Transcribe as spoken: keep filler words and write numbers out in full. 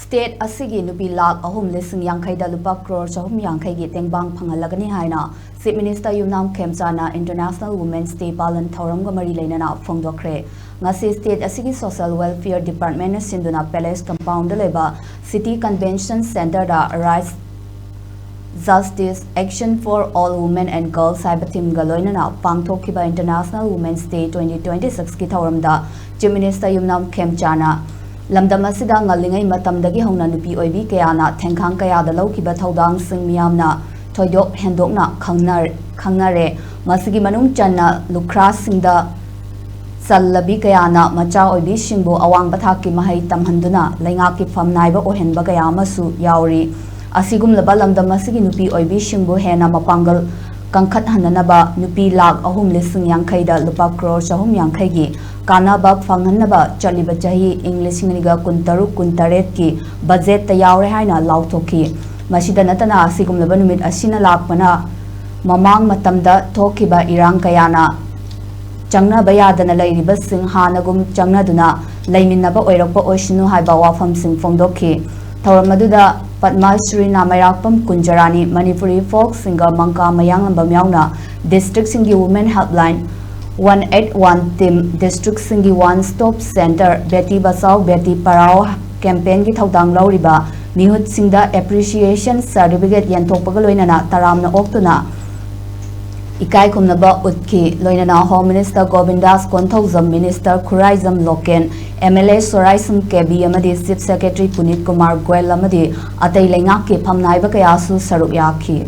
State ꯑꯁꯤꯒꯤ ꯅꯨꯄꯤ ꯂꯥꯈ ꯑꯍꯨꯝ ꯂꯤꯁꯤꯡ ꯌꯥꯡꯈꯩꯗ ꯂꯨꯄꯥ ꯀ꯭ꯔꯣꯔ ꯆꯍꯨꯝ ꯌꯥꯡꯈꯩꯒꯤ ꯇꯦꯡꯕꯥꯡ ꯐꯪꯍꯜꯂꯒꯅꯤ ꯍꯥꯏꯅ Chief Minister ꯌꯨꯝꯅꯥꯝ ꯈꯦꯝꯆꯥꯅ International Women's Day ꯄꯥꯂꯟ ꯊꯧꯔꯝꯒ ꯃꯔꯤ ꯂꯩꯅꯅ ꯐꯣꯡꯗꯣꯛꯈ꯭ꯔꯦ꯫ ꯉꯁꯤ state ꯑꯁꯤꯒꯤ Social Welfare Departmentꯅ ꯁꯤꯟꯗꯨꯅ Palace Compoundꯗ ꯂꯩꯕ City Convention Centreꯗ Rights, Justice, Action for All Women and Girls ꯍꯥꯏꯕ themeꯒ ꯂꯣꯏꯅꯅ ꯄꯥꯡꯊꯣꯛꯈꯤꯕ International Women's Day twenty twenty-sixꯀꯤ ꯊꯧꯔꯝꯗ Chief Minister ꯌꯨꯝꯅꯥꯝ ꯈꯦꯝꯆꯥꯅ ꯂꯝꯗꯝ ꯑꯁꯤꯗ ꯉꯜꯂꯤꯉꯩ ꯃꯇꯝꯗꯒꯤ ꯍꯧꯅ ꯅꯨꯄꯤ ꯑꯣꯏꯕꯤ ꯀꯌꯥꯅ ꯊꯦꯡꯈꯥꯡ ꯀꯌꯥꯗ ꯂꯧꯈꯤꯕ ꯊꯧꯗꯥꯡꯁꯤꯡ ꯃꯤꯌꯥꯝꯅ ꯊꯣꯏꯗꯣꯛ ꯍꯦꯟꯗꯣꯛꯅ ꯈꯪꯅꯔ-, ꯈꯪꯅꯔꯦ꯫ ꯃꯁꯤꯒꯤ ꯃꯅꯨꯡ ꯆꯟꯅ ꯂꯨꯈ꯭ꯔꯥꯁꯤꯡꯗ ꯆꯜꯂꯕꯤ ꯀꯌꯥꯅ ꯃꯆꯥ ꯑꯣꯏꯕꯤꯁꯤꯡꯕꯨ ꯑꯋꯥꯡꯕ ꯊꯥꯛꯀꯤ ꯃꯍꯩ ꯇꯝꯍꯟꯗꯨꯅ ꯂꯩꯉꯥꯛꯀꯤ ꯐꯝ ꯅꯥꯏꯕ ꯑꯣꯏꯍꯟꯕ ꯀꯌꯥ ꯑꯃꯁꯨ ꯌꯥꯎꯔꯤ꯫ ꯑꯁꯤꯒꯨꯝꯂꯕ ꯂꯝꯗꯝ ꯑꯁꯤꯒꯤ ꯅꯨꯄꯤ ꯑꯣꯏꯕꯤꯁꯤꯡꯕꯨ ꯍꯦꯟꯅ ꯃꯄꯥꯡꯒꯜ ꯀꯟꯈꯠꯍꯟꯅꯅꯕ ꯅꯨꯄꯤ ꯂꯥꯈ ꯑꯍꯨꯝ ꯂꯤꯁꯤꯡ ꯌꯥꯡꯈꯩꯗ ꯂꯨꯄꯥ ꯀ꯭ꯔꯣꯔ ꯆꯍꯨꯝ ꯌꯥꯡꯈꯩꯒꯤ ꯀꯥꯟꯅꯕ ꯐꯪꯍꯟꯅꯕ ꯆꯠꯂꯤꯕ ꯆꯍꯤ ꯏꯪ ꯂꯤꯁꯤꯡ ꯑꯅꯤꯒ ꯀꯨꯟꯇꯔꯨꯛ ꯀꯨꯟꯇꯔꯦꯠꯀꯤ ꯕꯖꯦꯠꯇ ꯌꯥꯎꯔꯦ ꯍꯥꯏꯅ ꯂꯥꯎꯊꯣꯛꯈꯤ꯫ ꯃꯁꯤꯗ ꯅꯠꯇꯅ ꯑꯁꯤꯒꯨꯝꯂꯕ ꯅꯨꯃꯤꯠ ꯑꯁꯤꯅ ꯂꯥꯛꯄꯅ ꯃꯃꯥꯡ ꯃꯇꯝꯗ ꯊꯣꯛꯈꯤꯕ ꯏꯔꯥꯡ ꯀꯌꯥꯅ ꯆꯪꯅꯕ ꯌꯥꯗꯅ ꯂꯩꯔꯤꯕꯁꯤꯡ ꯍꯥꯟꯅꯒꯨꯝ ꯆꯪꯅꯗꯨꯅ ꯂꯩꯃꯤꯟꯅꯕ ꯑꯣꯏꯔꯛꯄ ꯑꯣꯏꯁꯅꯨ ꯍꯥꯏꯕ ꯋꯥꯐꯝꯁꯤꯡ ꯐꯣꯡꯗꯣꯛꯈꯤ꯫ ꯊꯧꯔꯝ ꯑꯗꯨꯗ ꯄꯗꯃ ꯁ꯭ꯔꯤ ꯅꯥꯃꯩꯔꯥꯛꯄꯝ ꯀꯨꯟꯖꯔꯥꯅꯤ, ꯃꯅꯤꯄꯨꯔꯤ folk singer ꯃꯪꯀꯥ ꯃꯌꯥꯡꯂꯝꯕꯝ ꯌꯥꯎꯅ districtꯁꯤꯡꯒꯤ Women Helpline one eight one team, districtꯁꯤꯡꯒꯤ One Stop Centre, Beti Bachao Beti Padhao campaignꯒꯤ ꯊꯧꯗꯥꯡ ꯂꯧꯔꯤꯕ ꯃꯤꯍꯨꯠꯁꯤꯡꯗ appreciation certificate ꯌꯦꯟꯊꯣꯛꯄꯒ ꯂꯣꯏꯅꯅ ꯇꯔꯥꯝꯅ ꯑꯣꯛꯇꯨꯅ ꯏꯀꯥꯏ ꯈꯨꯝꯅꯕ ꯎꯠꯈꯤ꯫ ꯂꯣꯏꯅꯅ Home Minister Govindas Konthoujam, Minister Khuraijam Loken, MLA Soraisam Kebi ꯑꯃꯗꯤ Chief Secretary ꯄꯨꯅꯤꯠ ꯀꯨꯃꯥꯔ ꯒꯣꯌꯜ ꯑꯃꯗꯤ ꯑꯇꯩ ꯂꯩꯉꯥꯛꯀꯤ ꯐꯝꯅꯥꯏꯕ ꯀꯌꯥꯁꯨ ꯁꯔꯨꯛ ꯌꯥꯈꯤ꯫